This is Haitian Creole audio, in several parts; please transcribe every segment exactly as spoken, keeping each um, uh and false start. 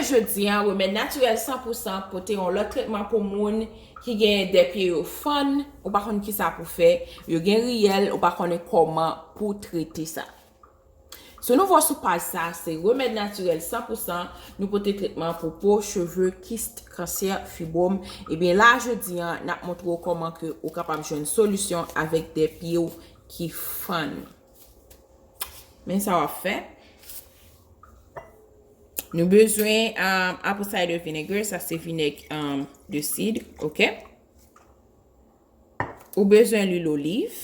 Jodi a, remèd natirèl san pou san pote yon lòt tretman pou moun ki gen dèpye yo fann, ou pa konn kisa pou fè, yo gen riyèl, ou pa konnen kòman pou trete sa. Si w nouvo sou paj sa, se remèd natirèl san pou san, nou pote tretman pou po, cheve, kis, kansè, fibwòm. Ebyen la, jodi a, n ap montre w kòman ke ou kapab jwenn solisyon avèk dèpye w ki fann. Men sa w ap fè. Nou bezwen um, apple cider vinegar, sa se vinèg um, de sid, ok? Ou bezwen lwil oliv.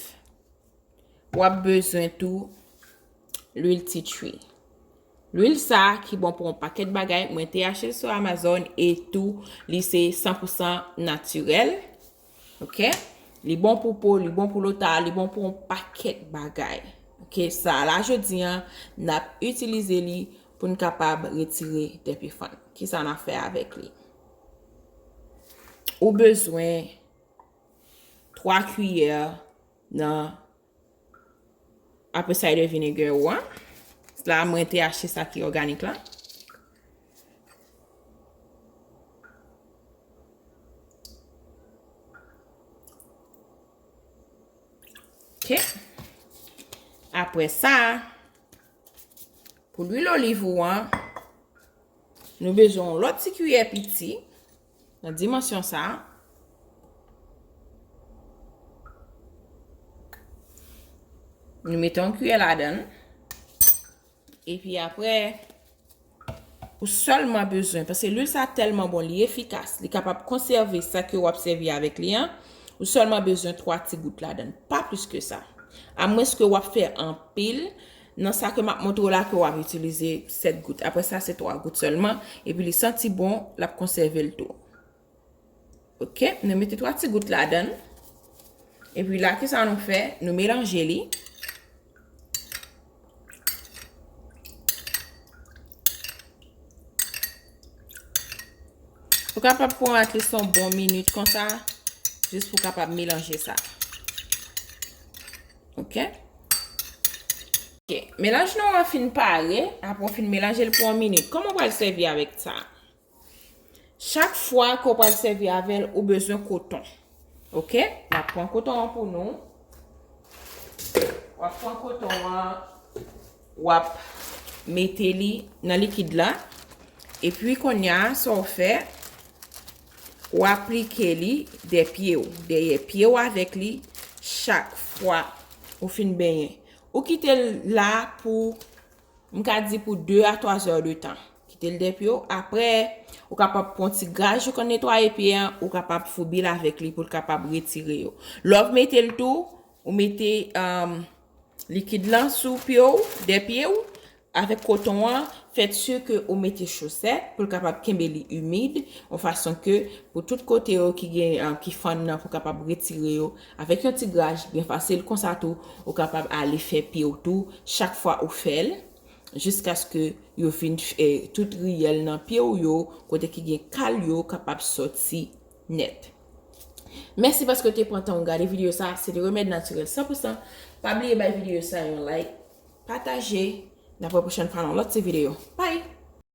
W ap bezwen tou lwil tea tree. Lwil sa ki bon pou yon pakèt bagay, mwen te achte l sou Amazon e tou li se san pou san natirèl. Ok? Li bon pou po, li bon pou lota, li bon pou yon pakèt bagay. Ok, sa la jodi a, n ap itilize li pou n kapab retire dèpye fann. Kisa n ap fè avèk li? Ou bezwen twa kiyè nan apple cider vinegar ou an. La, mwen te achte sa ki òganik la. Ok. Apre sa, pou lwil oliv ou an, nou bezwen yon lòt ti kiyè piti nan dimansyon sa. Nou mete yon kiyè ladan l. Epi apre, ou sèlman bezwen, paske lwil sa tèlman bon, li efikas, li kapab konsève sa ke w ap sèvi avèk li an. Ou sèlman bezwen twa ti gout ladan l, pa plis ke sa. Amwenske w ap fè anpil, nan sa ke m ap montre w la ke w ap itilize sèt gout. Apre sa, se twa gout sèlman. Epi li santi bon, l ap konsève l tou. Ok, nou mete twa ti gout ladan l. Epi la, kisa nou fè? Nou melanje li. Ou kapab pran at least yon bon minit konsa, jis pou w kapab melanje sa. Ok? Ok, melanj nou an fin pare, apre w fin melanje l pou yon minit. Kòman w pral sèvi avèk sa? Chak fwa ke w pral sèvi avè l, ou bezwen koton. Ok? N ap pran koton an pou nou. W ap pran koton an, w ap mete li nan likid la. Epi kounye a, sa w fè, w aplike li dèyè pye w, dèyè pye w avèk li chak fwa ou fin benyen. Ou kite l la pou, m ka di pou de a twa zè de tan. Kite l dèyè pye w. Apre, ou kapab pran ti graj ou konn netwaye pye an, ou kapab foubi l avèk li pou l kapab retire yo. Lè w mete l tou, ou mete, um, likid lan sou pye w, dèyè pye w, avèk koton an, fè si ke ou mete chosèt pou l kapab kenbe li imid, yon fason ke pou tout kote yo ki gen, uh, ki fann nan pou kapab retire yo. Avèk yon ti graj byen fasil, konsa tou, ou kapab ale fè pye w tou, chak fwa ou fè l, jiskaske yo vin, eh, tout riyèl nan pye w yo, kote ki gen kal yo, kapab sòti nèt. Mèsi paske w te pran tan w gade videyo sa. Se te remèd natirèl san pou san. Pa bliye bay videyo sa yon like, pataje. N ap wè pwochèn fwa nan lòt ti videyo. Bye!